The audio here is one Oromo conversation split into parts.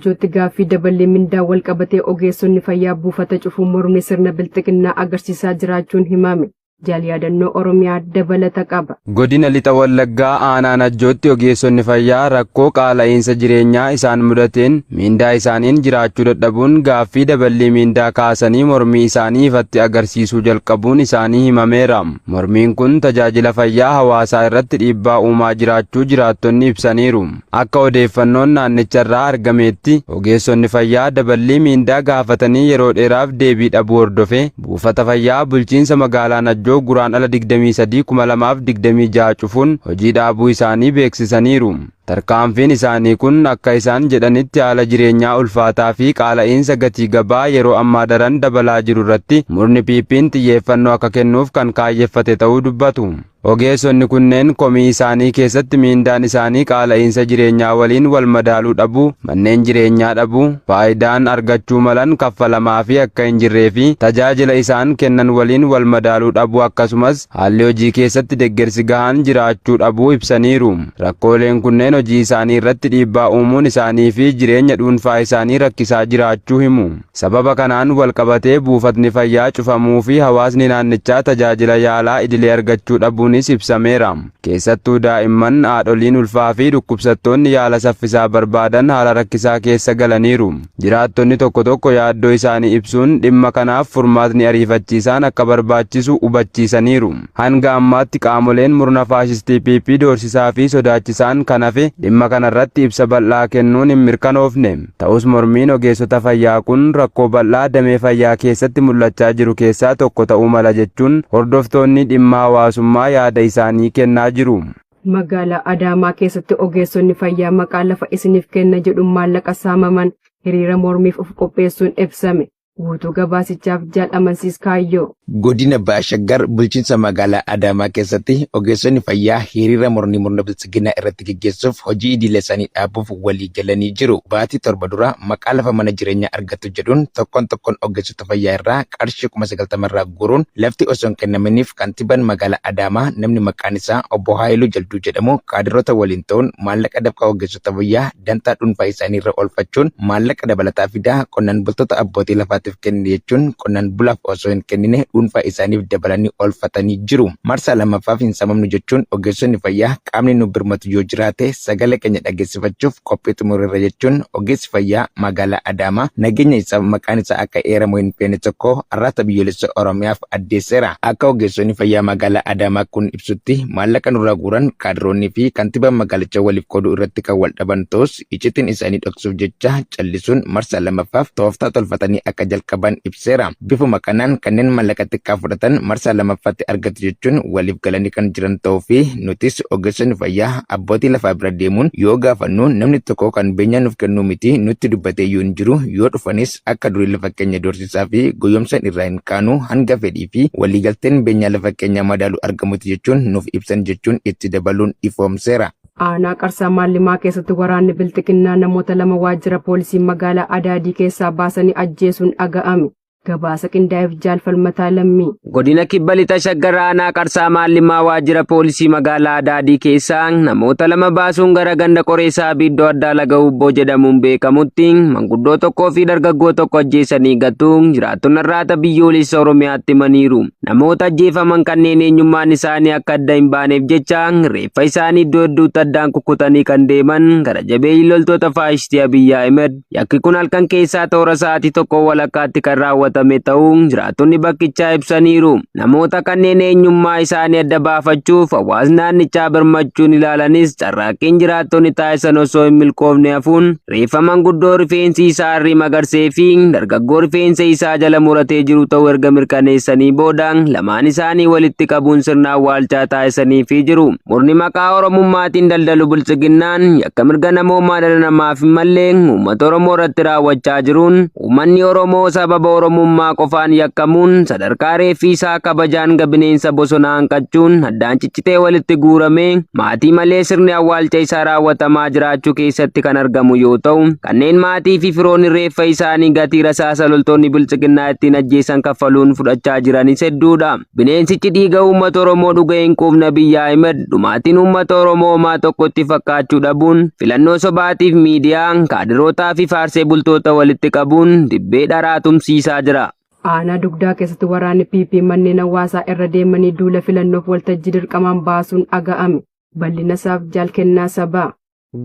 Najjootti gaaffii daballii mindaa wal qabatee ogeessonni fayyaa buufata cufuun mormii sirna bilxiginnaa agarsiisaa jiraachuun himame. Jaal Yaadannoo Oromiyaa dabalata qaba. Godina Lixa Wallaggaa Aanaa Najjootti ogeessonni fayyaa rakkoo qaala'iinsa jireenyaa isaan mudateen miindaa isaaniin jiraachuu dadhabuun gaaffii daballii miindaa kaasanii mormii isaanii ifatti agarsiisuu jalqabuun isaanii himameera. Mormiin kun tajaajila fayyaa hawaasaa irratti dhiibbaa uumaa jiraachuu jiraattonni ibsaniiru. Akka odeeffannoon naannicharraa argameetti ogeessonni fayyaa daballii miindaa gaafatanii yeroo dheeraaf deebii dhabuu hordofee buufata fayyaa bulchiinsa magaalaa Najjoo Guraandhala 23, 2026 cufuun hojii dhaabuu isaanii beeksisaniiru. Tarkaanfiin isaanii kun akka isaan jedhanitti haala jireenyaa ulfaataa fi qaala'iinsa gatii gabaa yeroo ammaa daran dabalaa jiru irratti murni PP'n xiyyeeffannoo akka kennuuf kan kaayyeffate ta'uu dubbatu. Ogeessonni kunneen komii isaanii keessatti miindaan isaanii qaala'iinsa jireenyaa waliin wal madaaluu dhabuu, manneen jireenyaa dhabuu, faayidaan argachuu malan kaffalamaafii akka hin jirree fi tajaajila isaan kennan waliin wal madaaluu dhabuu akkasumas haalli hojii keessatti deggersi gahaan jiraachuu dhabuu ibsaniiru. Rakkooleen kunneen hojii isaanii irratti dhiibbaa uumuun isaanii fi jireenya dhuunfaa isaanii rakkisaa jiraachuu himu. Sababa kanaan walqabatee buufatni fayyaa cufamuu fi hawaasni naannichaa tajaajila yaalaa idilee argachuu dhabuunis ibsameera. Keessattuu daa'imman, haadholiin ulfaa fi dhukkubsattoonni yaala saffisaa barbaadan haala rakkisaa keessa galaniiru. Jiraattonni tokko tokko yaaddoo isaanii ibsuun dhimma kanaaf furmaatni ariifachiisaan akka barbaachisu hubachiisaniiru. Hanga ammaatti qaamoleen murna faashistii PP doorsisaa fi sodaachisaan kan hafe dhimma kanarratti ibsa bal'aa kennuun hin mirkanoofne. Ta'us mormiin ogeessota fayyaa kun rakkoo bal'aa damee fayyaa keessatti mul'achaa jiru keessaa tokko ta'uu mala jechuun hordoftoonni dhimma hawaasummaa yaada isaanii kennaa jiru. Magaalaa Adaamaa keessatti ogeessonni fayyaa maqaa lafa isiniif kenna jedhuun maallaqa saamaman hiriira mormiif of qopheessuun ibsame. Guutuu gabaasichaaf Jaal Amansiis Kaayyoo. Godina Baha Shaggar bulchiinsa magaalaa Adaamaa keessatti ogeessonni fayyaa hiriira mormii murna biltsiginnaa irratti geggeessuuf hojii idilee isaanii dhaabuuf walii galanii jiru. Baatii 7 dura maqaa lafa mana jireenyaa argattu jedhuun tokkoon tokkoon ogeessota fayyaa irraa qarshii 90,000 irraa guuruun lafti osoo hin kennaminiif kantiibaan magaalaa Adaamaa namni maqaan isaa obbo Haayiluu Jalduu jedhamu kaadiroota waliin ta'uun maallaqa dafqa ogeessota fayyaa dantaa dhuunfaa isaanii irra oolfachuun maallaqa dabalataa fidaa qonnaan bultoota abbootii lafaatiif kenne jechuun qonnaan bulaaf osoo hin kennine dhuunfaa isaaniif dabalanii oolfatanii jiru. Marsaa lammaffaaf hin saamamnu jechuun ogeessonni fayyaa qaamni nu birmatu yoo jiraate sagalee keenya dhageessifachuuf qophii xumurreerra jechuun ogeessi fayyaa magaalaa Adaamaa nageenya isaaf maqaan isaa akka eeramu hin feene tokko Arraata Biyyoolessa Oromiyaaf addeesseera. Akka ogeessonni fayyaa magaalaa Adaamaa kun ibsutti maallaqa nurraa guuran kaadiroonnii fi kantibaan magaalichaa waliif qooduu irratti kan wal dhaban ta'us iccitiin isaanii dhoksuuf jecha callisuun marsaa lammaffaaf tooftaa tolfatanii akka jalqaban ibseera. Bifuma kanaan kanneen maallaqa xiqqaa fudhatan marsaa lammaffaatti argatu jechuun waliif galanii kan jiran ta'uu fi nutis ogeessonni fayyaa abbootii lafaa bira deemuun yoo gaafannu namni tokko kan beenyaa nuuf kennuu miti nutti dubbatee iyyuu hin jiru yoo dhufanis akka durii lafa keenya doorsisaa fi goyyomsan irraa hin kaanu hanga fedhii fi waliigalteen beenyaa lafa keenyaa madaalu argamutti jechuun nuuf ibsan jechuun itti dabaluun ifoomseera. Aanaa Qarsaa Maallimaa keessatti waraanni Bilxiginnaa namoota lama waajjira poolisii magaalaa Adaadii keessaa baasanii ajjeesuun dhaga'ame. Gabaasa qindaa'eef Jaal Falmataa Lammii. Godina Kibba Lixa Shaggar Aanaa Qarsaa Maallimmaa Waajjira Poolisii Magaalaa Adaadii keessaa namoota lama baasuun gara ganda Qoreessaa Abiiddoo Addaa Laga Hubboo jedhamuun beekamutti manguddoo tokkoo fi dargaggoo tokko ajjeesanii gatuu jiraattonni Arraata Biyyoolessa Oromiyaatti himaniiru. Namoota ajjeefaman kanneen eenyummaan isaanii akka adda hin baaneef jecha reeffa isaanii iddoo hedduutti addaan kukkutanii kan deeman gara jabeeyyii loltoota faashistii Abiy Ahimed Yakki kun halkan keessaa toora sa'aatii tokkoo walakkaatti kan raawwatame ta'uu jiraattonni bakkichaa ibsaniiru. Namoota kanneen eenyummaa isaanii adda baafachuuf hawaasni naannichaa birmachuun ilaalanis carraaqqiin jiraattonni taasisan osoo hin milkoofne hafuun reeffa manguddoo rifeensi isaa harrii magarsee fi dargaggoo rifeensa isaa jala muratee jiru ta'uu erga mirkaneessanii booda lamaan isaanii walitti qabuun sirna awwaalchaa taasisaniifii jiru. Murni maqaa Oromummaatiin daldalu Biltsiginnaan yakka mirga namoomaa dhala namaaf hin malle uummata Oromoo irratti raawwachaa jiruun uummanni Oromoo sababa Oromummaa Oromummaa qofaan yakkamuun sadarkaa reeffi isaa kabajaan bineensa bosonaa hanqachuun addaan ciccitee walitti guuramee maatii malee sirni awwaalcha isaa raawwatamaa jiraachuu keessatti kan argamu yoo ta'u, kanneen maatii fi firoonni reeffa isaanii gatii rasaasa loltoonni biltsiginnaa ittiin ajjeesan kaffaluun fudhachaa jiranis hedduudha. Bineensichi dhiiga uummata Oromoo dhuga hin quufne Abiy Ahmed dhumaatiin uummata Oromoo homaa tokkotti fakkaachuu dhabuun filannoo sobaatiif miidiyaa kaadirootaa fi faarsee bultoota walitti qabuun dibbee dharaa tumsiisaa jira. Aanaa Dugdaa keessatti waraanni PP manneen hawaasaa irra deemanii duula filannoof waltajjii dirqamaan baasuun dhaga'ame. Bal'ina isaaf jaalkennaa sabaa.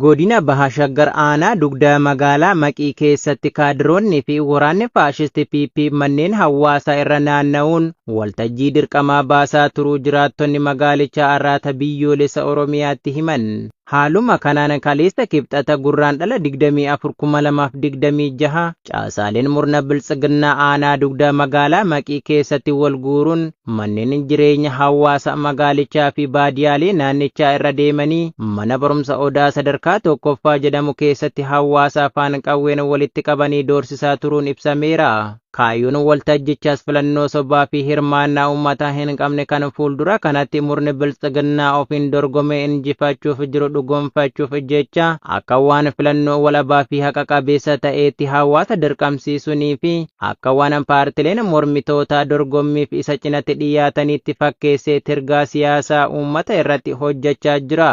Godina Baha Shaggar Aanaa Dugdaa magaalaa Maqii keessatti kaadiroonni fi waraanni faashisti PP manneen hawaasaa irra naanna'uun waltajjii dirqamaa baasaa turuu jiraattonni magaalichaa Arraata Biyyoolessa Oromiyaatti himan. Haaluma kanaan kaleessa Kibxata Gurraandhala 24,2026 caasaaleen murna biltsiginnaa Aanaa Dugdaa magaalaa Maqii keessatti wal guuruun manneen jireenya hawaasa magaalichaa fi baadiyyaalee naannichaa irra deemanii mana barumsa Odaa sadarkaa tokkoffaa jedhamu keessatti hawaasa afaan qawween walitti qabanii doorsisaa turuun ibsameera. Kaayyoon waltajjichaas filannoo sobaa fi hirmaannaa uummataa hin qabne kan fuuldura kanatti murni biltsiginnaa ofiin dorgomee injifachuuf jiru dhugoomfachuuf jecha akka waan filannoo walabaa fi haqa qabeessa ta'eetti hawaasa dirqamsiisuunii fi akka waan paartileen mormitootaa dorgommiif isa cinatti dhiyaatanitti fakkeessee tirgaa siyaasaa uummata irratti hojjechaa jira.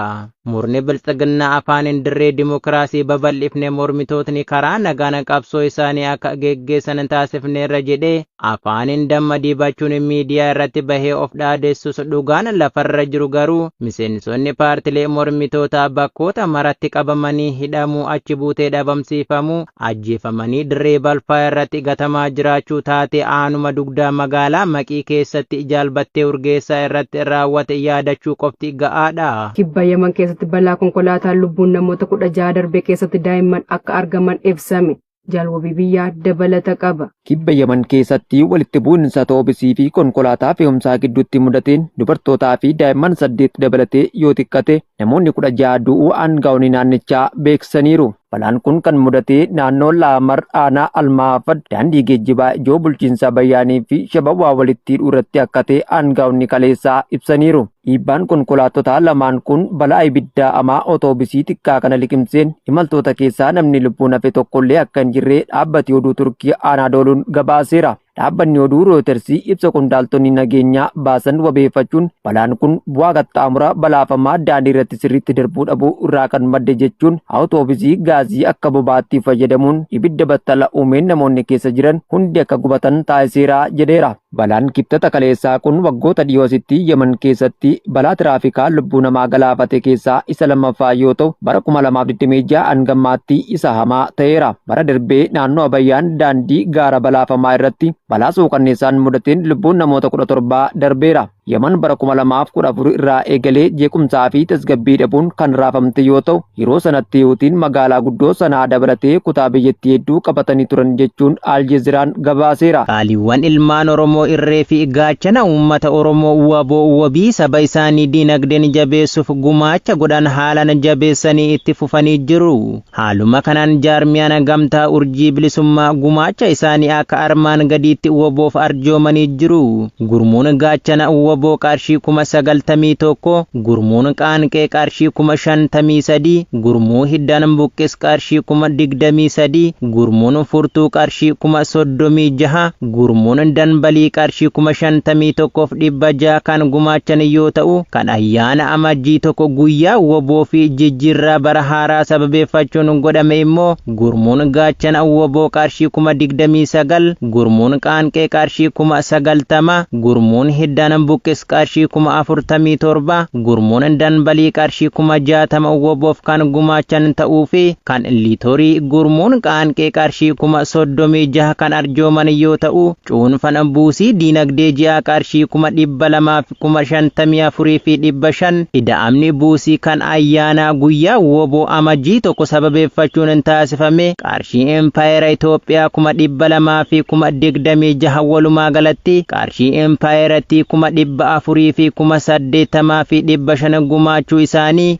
Murni biltsiginnaa afaaniin dirree dimokiraasii babal'ifne, mormitootni karaa nagaan qabsoo isaanii akka geggeessan taasifneerra jedhee afaaniin damma dibachuun miidiyaa irratti bahee of dhaadessus, dhugaan lafarra jiru garuu miseensonni paartilee mormitootaa bakkoota maratti qabamanii hidhamuu, achi buutee dhabamsiifamuu, ajjeefamanii dirree balfaa irratti gatamaa jiraachuu taate aanuma Dugdaa magaalaa Maqii keessatti Jaalbattee Urgeessaa irratti raawwate yaadachuu qofti ga'aadha. Kibba Yaman keessatti balaa konkolaataan lubbuun namoota 16 darbe keessatti daa'imman akka argaman ibsame. Jaalwabii biyyaa dabalata qaba. Kibba Yaman keessatti walitti bu'iinsa otoobisii fi konkolaataa fe'umsaa gidduutti mudateen dubartootaa fi daa'imman 8 dabalatee yoo xiqqate namoonni 16 du'uu aangaa'onni naannichaa beeksisaniiru. Balaan kun kan mudate naannoo Laamar aanaa Almaafad daandii geejjibaa ijoo bulchiinsa Bayyaanii fi Shabawaa walitti hidhuu irratti akka ta'e aangaa'onni kaleessaa ibsaniiru. Dhiibbaan konkolaattota lamaan kun balaa ibiddaa hamaa otoobisii xiqqaa kana liqimseen imaltoota keessaa namni lubbuun hafe tokkollee akka hin jirre dhaabbati oduu Turkii Anaadooluun gabaaseera. Dhaabbanni oduu Rootersii ibsa qondaaltonni nageenyaa baasan wabeeffachuun balaan kun bu'aa qaxxaamura balaafamaa daandii irratti sirriitti darbuu dhabuu irraa kan madde jechuun awutoobisii gaazii akka bobaatti fayyadamuun ibidda battala uumeen namoonni keessa jiran hundi akka gubatan taasiseera jedheera. Balaan Kibxata kaleessaa kun waggoota dhiyoositti Yemen keessatti balaa tiraafikaa lubbuu namaa galaafate keessaa isa lammaffaa yoo ta'u, bara 2026 hangammaatti isa hamaa ta'eera. Bara darbee naannoo Abayyaan daandii gaara balaafamaa irratti balaa suukanneessaan mudateen lubbuun namoota 17 darbeera. Yemen bara 2014 irraa eegalee jeequmsaa fi tasgabbii dhabuun kan raafamte yoo ta'u, yeroo sanatti Huutiin magaalaa guddoo Sanaa dabalatee kutaa biyyattii hedduu qabatanii turan jechuun Aljeeziraan gabaaseera. Qaaliiwwan ilmaan Oromoo irree fi gaachana uummata Oromoo WBO wabii saba isaanii diinagdeen jabeessuuf gumaacha godhan haalaan jabeessanii itti fufanii jiru. Haaluma kanaan jaarmiyaan gamtaa Urjii Bilisummaa gumaacha isaanii akka armaan gadiitti WBOf arjoomanii jiru. Gurmuun gaachana WBO qarshii 91,000, gurmuun qaanqee qarshii 53,000, gurmuu hiddaan buqqis qarshii 23,000, gurmuun furtuu qarshii 36,000, gurmuun danbalii qarshii 51,600 kan gumaachan yoo ta'u, kan ayyaana Amajjii 1 guyyaa WBO fi jijjiirraa bara haaraa sababeeffachuun godhame immoo gurmuun gaachana WBO qarshii 29,000, gurmuun qaanqee qarshii 90,000, gurmuun hiddaan buqqis qarshii 47,000, gurmuun danbalii qarshii 60,000 WBOf kan gumaachan ta'uu fi kan liitorii gurmuun qaanqee qarshii 36,000 kan arjooman yoo ta'u, cuunfan buusii diinagdee ji'aa qarshii 254,500, ida'amni buusii kan ayyaanaa guyyaa WBO Amajjii 1 sababeeffachuun taasifame qarshii Impaayera Itoophiyaa 226,000, walumaa galatti qarshii Impaayeratti 480,500 gumaachuu isaanii.